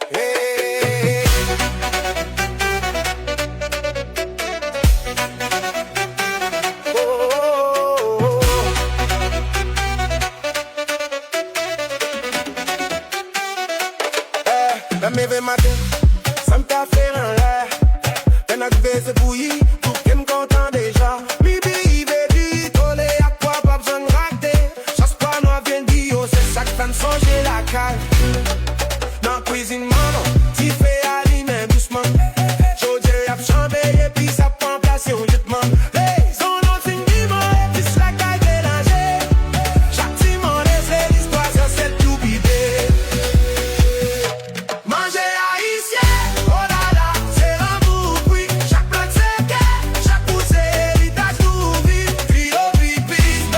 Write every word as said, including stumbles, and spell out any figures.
Hey. Oh, oh, oh, oh. Eh, nan leve maten, sa m ta fè anlè? Lè n rive se bouyi, tou ke m kontan deja. Midi rive, di tole ak kwa pa bezwen rate. Chans pwa nwa vin di yo, se sa k fè n sonje lakay.